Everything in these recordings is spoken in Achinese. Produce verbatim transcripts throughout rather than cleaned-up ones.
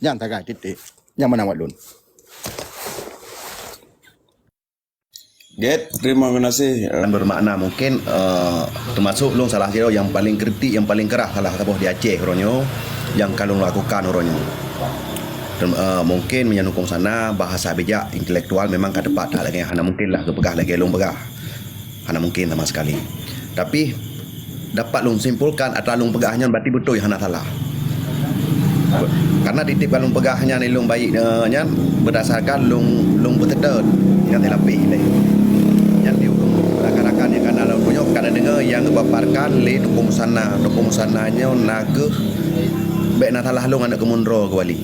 Nyan sagai titik. Nyang meunan awak lôn. Get, terima kasih. Dan bermakna mungkin, eh, termasuk lôn salah sidroe yang paling kritik, yang paling keras salah saboh di Aceh uroe nyoe, yang ka lôn lakukan uroe nyoe. Term-, eh, mungkin meunyoe Teungku Musana bahasa bijak intelektual memang ka tepat that lagèe hana mungkin lah geupeugah lagèe lôn peugah. Hana mungkin sama sekali. Tapi dapat lôn simpulkan atra lôn peugah nyan berarti beutôi hana salah. Karena tiep ka lôn peugah nyan lôn baik, eh, nyan berdasarkan lôn, lôn peuseutôt nyan dilapeh lé. Nyan di ureueng rakan-rakan nyang ka na lam donya ka na deungoe nyang geupaparkan lé Teungku Musana. Teungku Musana nyoe na kheueh bèk na salah lôn aneuk keumun droe keu wali.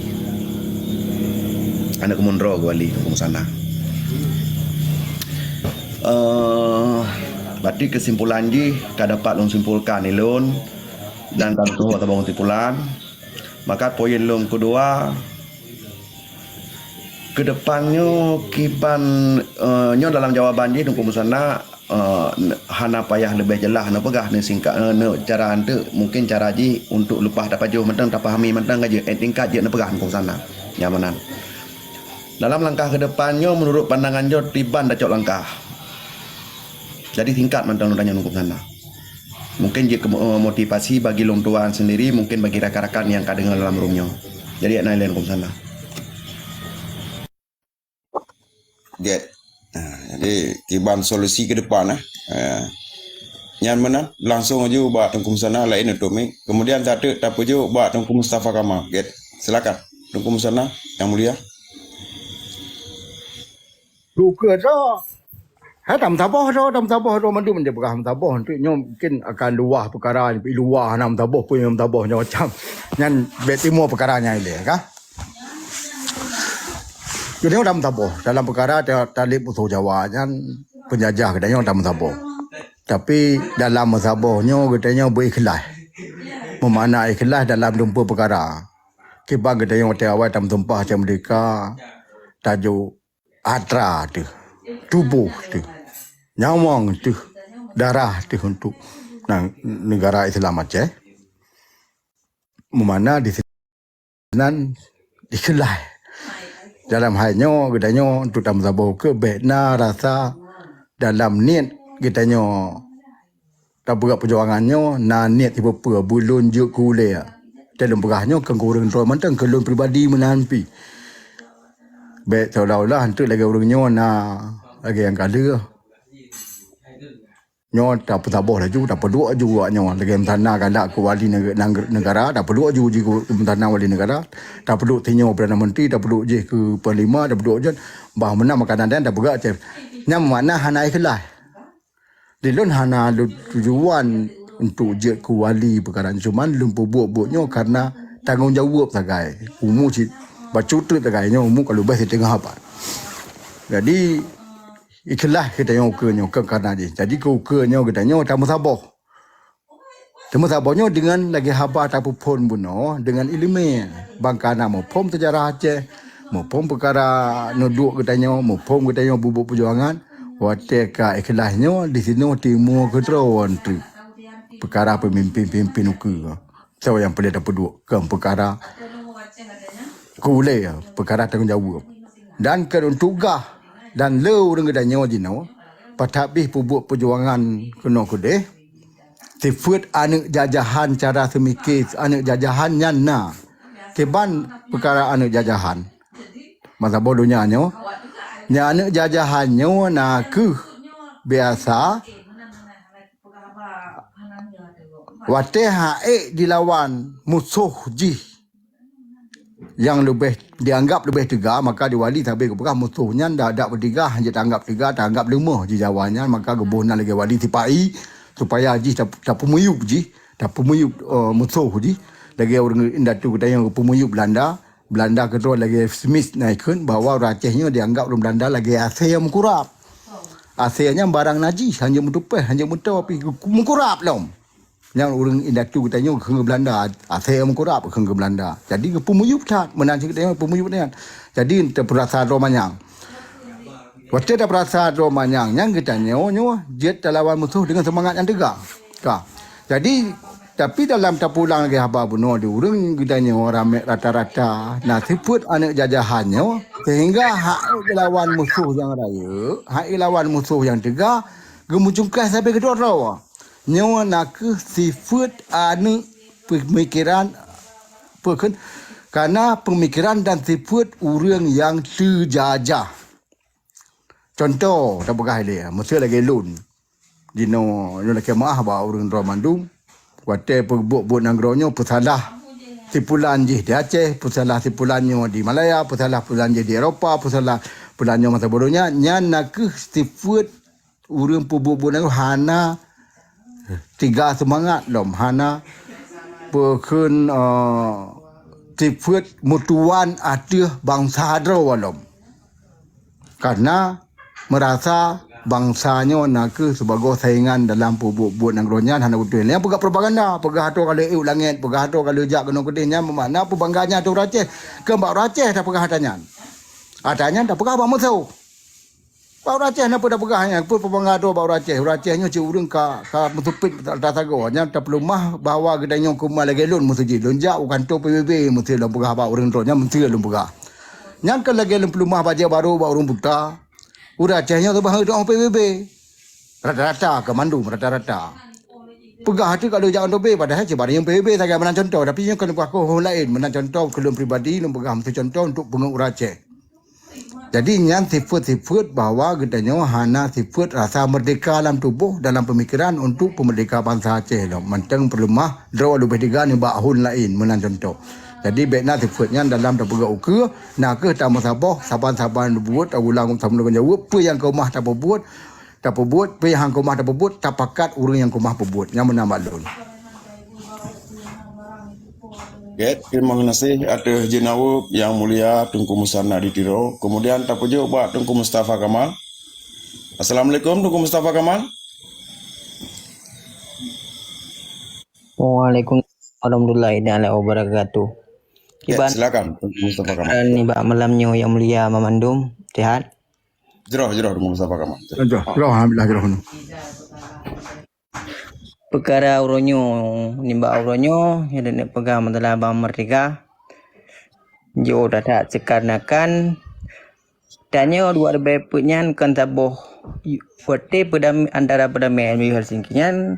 Aneuk keumun droe keu wali Teungku Musana. Eh, berarti kesimpulan jih ka dapat lôn simpulkan lé lôn dan ka lôn tuwoe saboh kesimpulan. Maka poin lôn keudua, keudepan nyoe kiban, eh, nyoe dalam jawaban jih Teungku Musana, eh, hana payah leubeh jeulaih neupeugah, neusingkat, eh, neu-, cara enteuk, mungkin cara jih untuk leupah tapajoh mantong, tapahami mantong ka jeuet, eh, tingkat jeuet neupeugah Teungku Musana. Nyan meunan. Dalam langkah keudepan nyoe, meunurot pandangan jih, kiban tacok langkah. Jadi singkat mantong lôn tanyong Teungku Musana. Mungkin jeuet keu mo-, motivasi bagi lôn tuan sendiri, mungkin bagi rakan-rakan nyang ka deungoe lam room nyoe. Jadi, na ilèe Teungku Musana. Get. Ha, jadi, kiban solusi ke depan, eh. Ha. Nyan meunan, langsung aju bak Teungku Musana laén untuk mic. Kemudian, satu tapujuk bak Teungku Mustafa Kamal. Get. Silakan, Teungku Musana yang mulia. Duka droe. Hai, tameusaboh droe, tameusaboh droe mandum, dia peugah meusaboh. Untuk nyoe mungkin akan luwah peukara, luwah na meusaboh, peue nyang meusaboh nyoe macam. Nyan bèk timoe peukara nyan ilèe, ka? Geutanyoe tameusaboh. Dalam peukara ta-, talib musoh Jawa nyan, peunjajah geutanyoe tameusaboh. Tapi dalam meusaboh nyoe geutanyoe beuikhlaih. Meumakna ikhlaih dalam dumpeue peukara. Kiban geutanyoe watèe awai tameusumpah Aceh Merdeka, tajok atra teuh, tuboh teuh, nyawöng teuh, darah teuh untuk na-, neugara Islam Aceh. Meumakna di sinan dikeulai. Dalam hai nyoe, geutanyoe untuk tameusaboh keu bèk na rasa dalam niet geutanyoe tapeugah peujuangan nyoe na niet sipeue-peue, beu lôn jeuet keu ulèe. Watèe lôn peugah nyoe keu ureueng droe mantong, keu lôn pribadi meunan pih. Bèk seolah-olah enteuk lagèe ureueng nyoe na lagèe nyang ka lheueh. Nyoe tapeusaboh laju, tapeuduek laju awak nyoe. Lagèe meusaboh galak keu wali neg-, neg-, negara, tapeuduek laju jih keu meusaboh wali negara. Tapeuduek sinyoe Perdana Menteri, tapeuduek jih keu Panglima, tapeuduek jih bah meunan makanan dan tapeugah cit. Nyan makna hana ikhlaih. Di lôn hana lôn tujuan untuk jeuet keu wali peukara nyoe, cuman lôn peubuet-buet nyoe karena tanggong jaweueb sagai. Umu cit bacut treuk sagai nyoe, umu ka leubeh siteungoh abad. Jadi, ikhlaih geutanyoe ukeue nyoe keu karena jih. Jadi, keu ukeue nyoe geutanyoe tameusaboh. Tameusaboh nyoe deungon lagèe haba tapeuphon bunoe deungon ileumèe. Ban ka na muphom seujarah Aceh, muphom peukara neuduek geutanyoe, muphom geutanyoe bubuet peujuangan, watèe ka ikhlaih nyoe disinoe timoe keudroe treuk peukara peumimpén-peumimpén ukeue. Soe nyang peureulèe tapeuduek keu peukara keu ulèe, peukara tanggong jaweueb. Dan keu tugaih dan le ureueng geutanyoe jinoe, pat habéh peubuet peujuangan keunoe keudeh, sifeuet aneuk jajahan cara seumike aneuk jajahan nyan na. Kiban peukara aneuk jajahan. Masa boh donya nyoe, nyan aneuk jajahan nyoe na kheueh biasa watèe han ék jilawan musoh jih nyang leubeh, dianggap leubeh teuga, maka di wali sabe geupeugah musoh nyan dak, dak beutigah, hana tanggap teuga, tanggap leumoh jih Jawa nyan, maka geuboh nan lagèe wali sipa-i, supaya jih tap-, tapeumiyueb jih, tapeumiyueb, eh, musoh jih. Lagèe ureueng indatu geutanyoe geupeumiyueb Belanda, Belanda keudroe lagèe Smith na ikheun bahwa ureueng Aceh nyoe dianggap ureueng Belanda lagèe asèe meukurab. Asèe nyan barang najih, hana meuteupeh, hana meutoe, tapi meukurab lom. Nyang ureueng indatu geutanyoe kheun keu Belanda, asèe meukurab kheun keu Belanda. Jadi geupeumiyueb that, meunan cit geutanyoe peumiyueb nyan. Jadi tapeurasa droe manyang. Watèe tapeurasa droe manyang, nyan geutanyoe nyoe jeuet talawan musoh deungon seumangat nyang teuga. Ka. Jadi Tapi dalam tapulang lagée haba bunoe di ureuëng geutanyoe ramé rata-rata na sifeuet aneuëk jajahan nyoe, sehingga hak geulawan musoh nyang rayeuk, hak geulawan musoh nyang teuga geumeucungkai sabe keudroe-droe. Nyoe na kheueh sifeuet aneuëk peumikiran, peukheun, kana peumikiran dan sifeuet ureuëng nyang teujajah. Contoh, tapeugah ilée, meuseu lagée lôn. Jinoe, lôn lakée meuáh bak ureuëng droe mandum. Watée peubuet-buet nanggroe nyoe peusalah sipulan jih di Aceh, peusalah sipulan nyoe di Malaya, peusalah pulan jih di Eropa, peusalah pulan nyoe masa bodoh nyan, nyan na kheueh sifeuet ureuëng peubuet-buet nanggroe hana tiga seumangat lom, hana peukheun, eh, sifeuet meutuan ateueh bansa droe lom. Karena meurasa bansa nyoe na kheueh sibagoe saingan dalam peubuet-buet nanggroe nyan hana beutôi. Nyang peugah propaganda, peugah atoe ka lheueh ék u langét, peugah atoe ka lheueh jak keunoe keudeh, nyan meumakna peubangga nyan ateueh ureuëng Aceh. Keu bak ureuëng Aceh tapeugah ata nyan. Ata nyan tapeugah bak musoh. Bak ureuëng Aceh na peue tapeugah nyan, peue peubangga droe bak ureuëng Aceh. Ureuëng Aceh nyoe cit ureuëng ka, ka meusumpit tasagoe. Nyan tapeuleumah bahwa geutanyoe keumah lagée lôn meuseu jih. Lôn jak u kantô P B B meuseu lôn peugah bak ureuëng droe nyan, meuseu lôn peugah. Nyan kan lagée lôn peuleumah bajée barô bak ureuëng buta. Ureuëng Aceh nyoe teubang ureuëng P B B. Rata-rata ke mandum, rata-rata. Peugah ateueh ka lheueh jak kantô P B B, padahai cit barô nyang P B B sagai meunan contoh. Tapi nyoe keuneuk peugah keu ureuëng laén, meunan contoh keu lôn pribadi, lôn peugah meuseu contoh untuk peungeuet ureuëng Aceh. Jadi nyan sifeuet-sifeuet bahwa geutanyoe hana sifeuet rasa merdeka lam tuboh dalam peumikiran untuk peumeurdeka bansa Aceh lom. Mantong peuleumah droe leubeh teuga nibak hon laén meunan contoh. Jadi bék na sifeuet nyan dalam tapeugot ukeue, na kheueh tameusaboh saban-saban buet taulang sameuleumah jaweueb peue nyang keumah tapeubuet, tapeubuet peue nyang keumah tapeubuet, tapakat ureuëng nyang keumah peubuet. Nyan meunan bak lôn. Oke, terima kasih ateueh jeunaweub Yang Mulia Teungku Musanna di Tiro. Kemudian tapeujok bak Teungku Mustafa Kamal. Assalamualaikum Teungku Mustafa Kamal. Waalaikumsalam warahmatullahi taala wabarakatuh. Ya, silakan Teungku Mustafa Kamal. Nibak malam nyoe Yang Mulia Mamandum, sehat? Jroh, jroh Teungku Mustafa Kamal. Jroh, jroh, alhamdulillah jroh. Peukara uroe nyoe, nibak uroe nyoe, nyang lôn peugah masalah Bank Merdeka. Jeuet that-that seukarnakan tanyoe dua ribèe peuet nyan kon saboh watèe peudamé antara peudamé di Helsinki nyan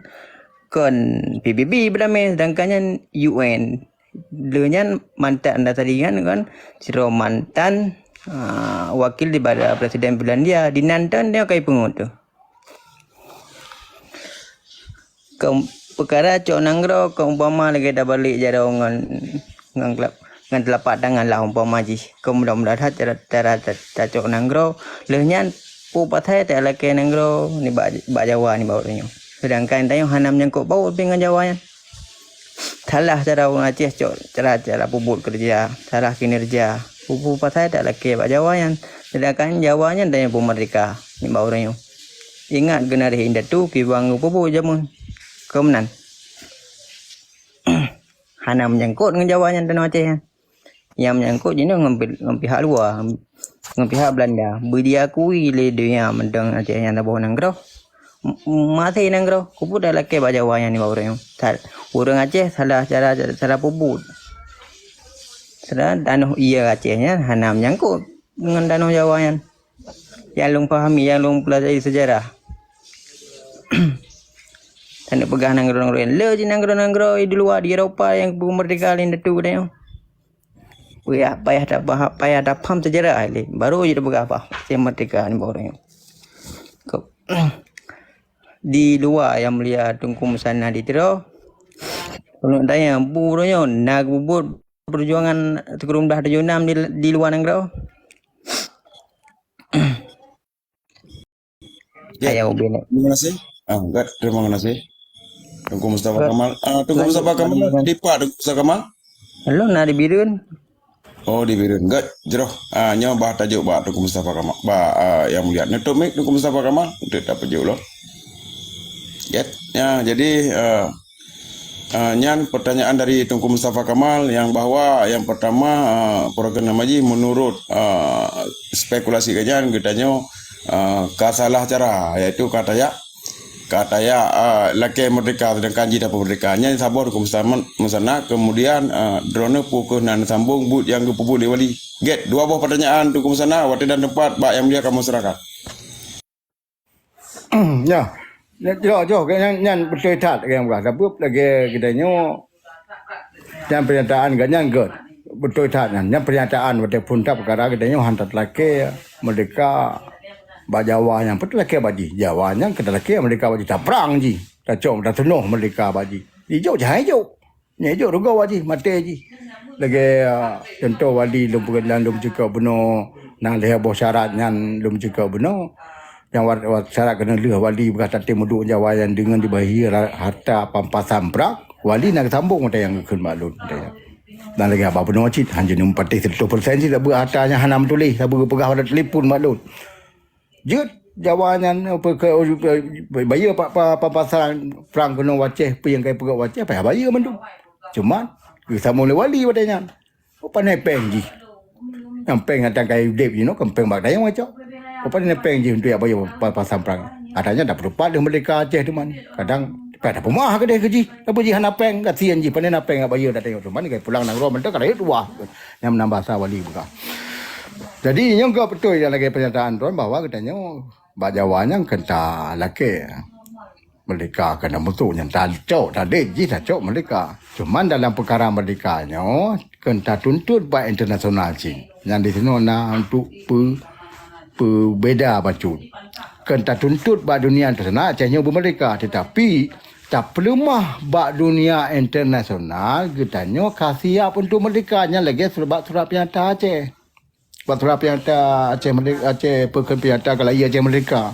kon P B B peudamé, sedangkan nyan U N. Lheueh nyan mantan Antasari nyan kan sidroe mantan, ah, wakil daripada Presiden Finlandia. Dinan tan dia kai peungeut tu. Ke, peukara cok nanggroe keu umpama lagèe tabalek jaroe ngon, ngon kelap-, ngon teulapak tangan lah umpama jih. Keu mudah-mudahan cara, cara ta-, tacok nanggroe. Lheueh nyan peue pasai talakèe nanggroe nibak, bak Jawa nibak uroe nyoe. Sedangkan tanyoe hana meunyangkot paut pih ngon Jawa nyan. Salah cara ureueng Aceh cok cara, cara peubuet keureuja, salah kinerja. Peue-peue pasai talakèe bak Jawa nyan. Sedangkan Jawa nyan tanyoe peumeurdeka nibak uroe nyoe. Ingat keunaréh indatu kiban geupeubuet jameun. Keu meunan. Hana meunyangkot ngon Jawa nyan tanoh Aceh nyan. Nyang meunyangkot jinoe ngon pi-, ngon pihak luwa, ngon pihak Beulanda. Beu diakui lé donya mantong Aceh nyan saboh nanggroe. M-, m-, maté nanggroe, keupeue talakèe bak Jawa nyan nibak uroe nyoe. Sa-, ureueng Aceh salah cara, cara peubuet. Salah tanoh ie Aceh nyan hana meunyangkot ngon tanoh Jawa nyan. Nyang lôn pahami, nyang lôn peulajari seujarah. Taneuk peugah nanggroe-nanggroe nyan. Le jih nanggroe-nanggroe di luwa, di Eropa nyang peumeurdeka lé indatu geutanyoe. Payah, payah ta-, payah tapaham seujarah lé. Baru jih tapeugah bah, Aceh meurdeka nibak uroe nyoe. Ko-, di luwa Yang Mulia Teungku Musanna di Tiro. Ulôn tanya, bu uroe nyoe na geupeubuet peujuangan sikureueng blaih tujoh nam di, di luwa nanggroe? Ya, ayo, ubé nyoe. Terima kasih. Ah, enggak, terima kasih. Teungku Mustafa Kamal. Ah, Teungku Mustafa Kamal, di pat Teungku Mustafa Kamal? Lôn na di Bireuen. Oh, di Bireuen. Enggak, jroh. Ah, nyoe bah tajok bak Teungku Mustafa Kamal. Bak, ah, Yang Mulia. Nutup mic Teungku Mustafa Kamal. Untuk tapajok loh. Ya, ya, jadi, ah, Ah, nyan pertanyaan dari Teungku Mustafa Kamal yang bahwa yang pertama, ah, program nama jih menurut, ah, spekulasi geuhnyan geutanyoe, ah, ka salah cara, yaitu ka tajak, Ka taya, ah, lakée merdeka, seudangkan jih tapeumeurdeka. Nyan saboh Teungku Musana, Musana, kemudian, ah, droeneuh peu kheueh na neusambong buet nyang geupeubuet lé Wali. Gét, dua boh pertanyaan Teungku Musana, watée dan teumpat bak Yang Mulia kamoe serahkan. Ya, nyan, jroh, jroh, nyan, nyan beutôi that nyang peugah. Sabab lagée geutanyoe, nyan pernyataan geuh nyan gét. Beutôi that nyan. Nyan pernyataan watée phon that peukara geutanyoe hana talakée merdeka bak Jawa nyan. Peue talakée bak jih? Jawa nyan ka talakée merdeka bak jih. Taprang jih. Tacok, tatunoh merdeka bak jih. Jijok, jih hai jok. Nyan jok rugoe bak jih, maté jih. Lagée, ah, contoh Wali lôn peugah lôn ceukoe bunoe, na lhée boh syarat nyan lôn ceukoe bunoe. Nyang wat, wat syarat keuneuk lheueh Wali peugah tatem meuduek Jawa nyan deungon dibahie ra-, harta pampasan prang, Wali na geusambong watée nyang geukheun bak lôn, watée nyan. Dan lagée haba bunoe cit, hana jeuet neupatéh siratoh persen cit, saboh harta nyan hana meutuléh, saboh geupeugah bak telepon bak lôn. Jeuet Jawa nyan, apa, ke, bayeue pa, pa, pampasan prang keunoe u Aceh, peue nyang ka ipeugot u Aceh, payah bayeue mandum. Cuma, geusambong lé Wali watée nyan. Oh, pane péng jih. Nyang péng nyang ka udeb jinoe kan péng bak geutanyoe cok. Oh, pane péng jih untuk jak bayeue pa-, pampasan prang. Ata nyan tapeutupat lé merdeka Aceh teuma. Kadang, payah tapeumeu'ah keudeh keu jih. Tapi jih hana péng, kasian jih, pane na péng jak bayeue geutanyoe. Teuma ka pulang nanggroe mantong ka rayeuk tuha. Nyang meunan basa Wali buka. Jadi, nyoe ka beutôi nyang lagée pernyataan droen bahwa geutanyoe bak Jawa nyan keu talakée merdeka keu na musoh nyan tacok, tadeh jih tacok merdeka. Cuman dalam peukara merdeka nyoe keu tatuntut bak internasional cit. Nyan di sinoe na untuk peu-, peubeda bacut. Keu tatuntut bak dunia internasional Aceh nyoe beumerdeka, tetapi tapeuleumah bak dunia internasional geutanyoe ka siap untuk merdeka nyan lagée surat, surat peunyata Aceh. Bak surat peunyata Aceh Merdeka, Aceh, peue kheun peunyata keu lahé Aceh Merdeka.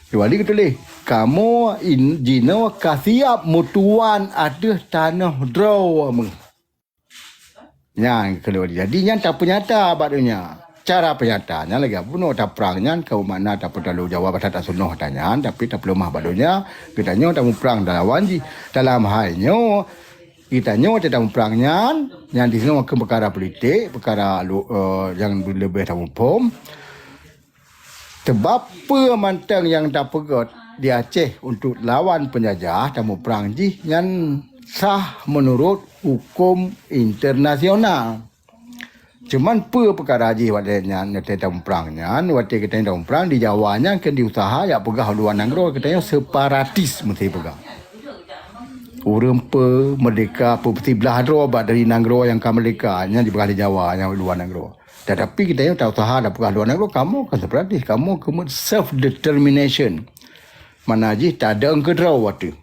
Di Wali geutuléh, "Kamoe in-, jinoe ka siab meutuwan ateueh tanoh droe meuh." Nyan kheun Wali. Jadi nyan tapeunyata bak donya. Cara peunyata nyan lagée bunoe taprang nyan ka makna tapeutaloe Jawa basa taseunoh ata nyan, tapi tapeuleumah bak donya, geutanyoe tamuprang talawan jih. Dalam hai nyoe, geutanyoe teuh tamuprang nyan, nyan di sinoe keu peukara politik, peukara lu-, eh, nyang leubeh tamuphom. Sebab peue mantong nyang tapeugét di Aceh untuk lawan peunjajah tamuprang jih nyan sah meunurot huköm internasional. Cuman peue peukara jih watée nyan, watée tamuprang nyan, watée geutanyoe tamuprang di Jawa nyan keu diuseuha jak peugah u luwa nanggroe geutanyoe separatis meusti peugah. Ureuëng peu merdeka peu siblah droe bak dari nanggroe nyang ka merdeka, nyan jipeugah di Jawa nyang luwa nanggroe. Tetapi geutanyoe tauseuha tapeugah luwa nanggroe, kamoe kon separatis, kamoe keumeung self determination. Mana jih tadong keudroe ateueh.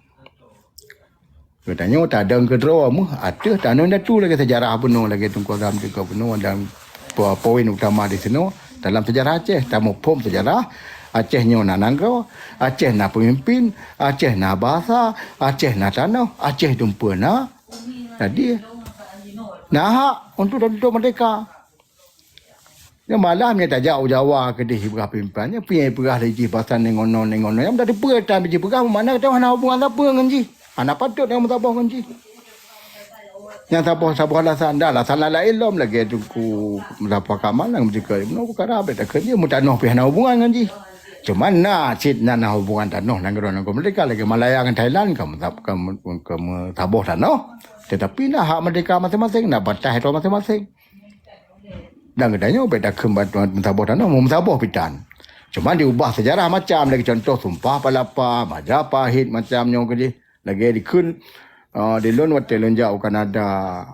Geutanyoe tadong keudroe meuh ateueh tanoh indatu lagée seujarah bunoe, lagée Teungku Agam ceukoe bunoe dan po-, poin utama di sinoe dalam seujarah Aceh. Tamuphom seujarah Aceh nyoe na nanggroe, Aceh na peumimpin, Aceh na basa, Aceh na tanoh, Aceh dumpeue na. Jadi, na hak untuk tatuntut merdeka. Nyoe malah meunyoe tajak u Jawa keudeh jipeugah pimpén, nyoe piye jipeugah lé jih basa ningono-ningono. Nyang meuteupeue tan jipeugah, makna gata hana hubungan sapeue ngon jih. Hana patôt nyang meusaboh ngon jih. Nyang saboh-saboh alasan, dah alasan laén lom lagée Teungku Mustafa Kamal nyang jeuet keu bunoe peukara bék takheun jih meutanoh pih hana hubungan ngon jih. Cuma na cit na, na hubungan tanoh nanggroe-nanggroe merdeka lagée Malaya ngon Thailand ka meusab-, ka meu-, ka meusaboh tanoh. Tetapi na hak merdeka maséng-maséng, na bataih droe maséng-maséng. Dan geutanyoe bék takheun bak meusaboh tanoh, meusaboh pitan. Cuma diubah seujarah macam lagée contoh Sumpah Palapa, Majapahit macam nyoe keudeh. Lagée dikheun, ah, di lôn watée lôn jak u Kanada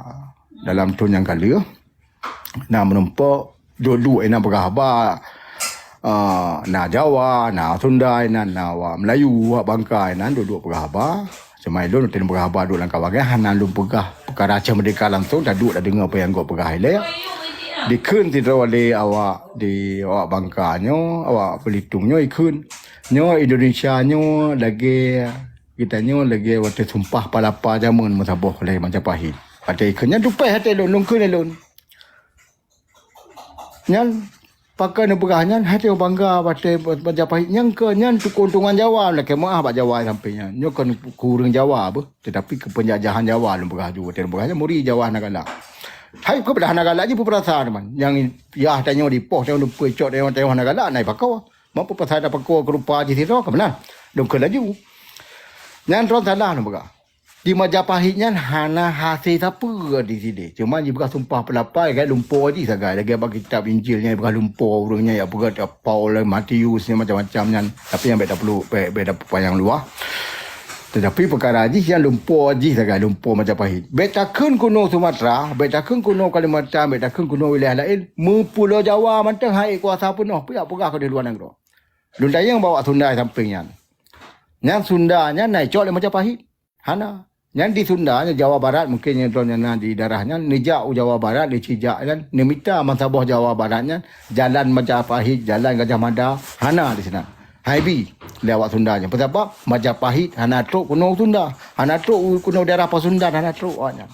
dalam thon nyang ka lheueh, na meurumpok duek-duek inan peugah haba, ah, na Jawa, na Sunda inan, na awak Melayu, awak Bangka inan duek-duek peugah haba. Cuma lôn watée lôn peugah haba duek lam kawan nyan hana lôn peugah peukara Aceh Merdeka langsong, taduek tadeungoe peue nyang gob peugah ilée. Dikheun sidroe lé awak di awak Bangka nyoe, awak Belitung nyoe ikheun. Nyoe Indonesia nyoe lagée geutanyoe lagée watée Sumpah Palapa jameun meusaboh lé Majapahit. Watée ikheun nyan tupéh até lôn, lôn kheun lé lôn. Nyan pakon neupeugah nyan, hai teuh bangga watée Majapahit nyang keu nyan keuuntongan Jawa, lakée meu'ah bak Jawa sampé nyan. Nyoe kon keu ureuëng Jawa beuh, tetapi keu peunjajahan Jawa lôn peugah ju, watée lôn peugah nyan muri Jawa hana galak. Hai keu beudah hana galak jih peupeurasa teuma. Nyang yah tanyoe dipoh tanyoe peucok tanyoe tanyoe hana galak nai pakoe. Meunyoe peupasai tapakoe keu rupa jih sidroe ka meunan. Lôn kheun laju. Nyan droe salah lôn peugah. Di Majapahit nyan hana hase sapeue di sideh. Cuma jipeugah sumpah peulapai, lagèe lumpoe jih sagai. Lagèe bak kitab Injil nyan jipeugah lumpoe ureueng nyan, jak peugah Paul, Matius, nyan macam-macam nyan. Tapi nyan bèk tapeulo-, bèk, bèk tapeupanjang luwah. Tetapi peukara jih nyan lumpoe jih sagai, lumpoe Majapahit. Bèk takheun keunoe Sumatra, bèk takheun keunoe Kalimantan, bèk takheun keunoe wilayah laén, meupulo Jawa mantong han ék kuasa peunoh, peue jak peugah keu di luwa nanggroe. Lôn tanyong bak awak Sunda sampéng nyan. Nyan Sunda nyan na icok lé Majapahit? Hana. Nyan di Sunda, nyan Jawa Barat, mungken nyan droeneuh na di daerah nyan, neujak u Jawa Barat, neucijak nyan, neumita meusaboh Jawa Barat nyan, jalan Majapahit, jalan Gajah Mada, hana di sinan. Hai bi, lé awak Sunda nyan. Peusabab Majapahit hana trok keunoe Sunda, hana trok keunoe daerah Pasundan, hana trok awak nyan.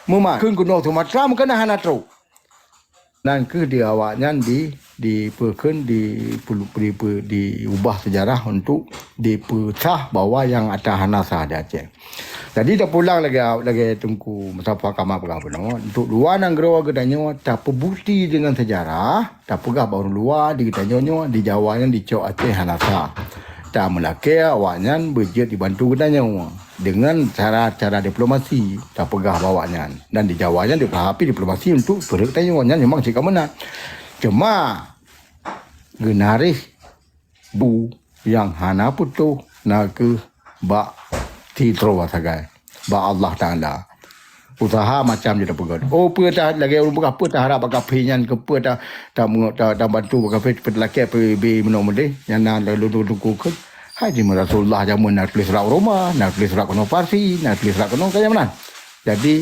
Meumakheun keunoe Sumatra meukeuna hana trok. Nan kheueh di awak nyan di, dipeukheun, di, di, di, diubah seujarah untuk dipeusah bahwa nyang ata hana sah di Aceh. Jadi tapulang lagèe, lagèe Teungku Mustafa Kamal peugah bunoe, untuk luwa nanggroe geutanyoe tapeubukti deungon seujarah, tapeugah bak ureueng luwa di geutanyoe nyoe di Jawa nyan dicok Aceh hana sah. Tameulakèe awak nyan beujeuet dibantu geutanyoe deungon cara-cara diplomasi, tapeugah bak awak nyan. Dan di Jawa nyan dipeuhadapi diplomasi untuk peureuek tanyoe nyan memang cit ka meunan. Cuma geunaréh bu nyang hana putôh na kheueh bak sidroe sagai, bak Allah Taala. Usaha macam jeuet tapeugah. Oh, peue ta lagèe ureueng peugah, peue taharap bak kafé nyan, keu peue ta, ta, ta, ta bantu bak kafé, peue talakèe P B B meunoe meudeh, nyan na lôn tuku kheun. Hai di Rasulullah jameun na tuléh surat Roma, na tuléh surat keunoe Parsi, na tuléh surat keunoe kaya meunan. Jadi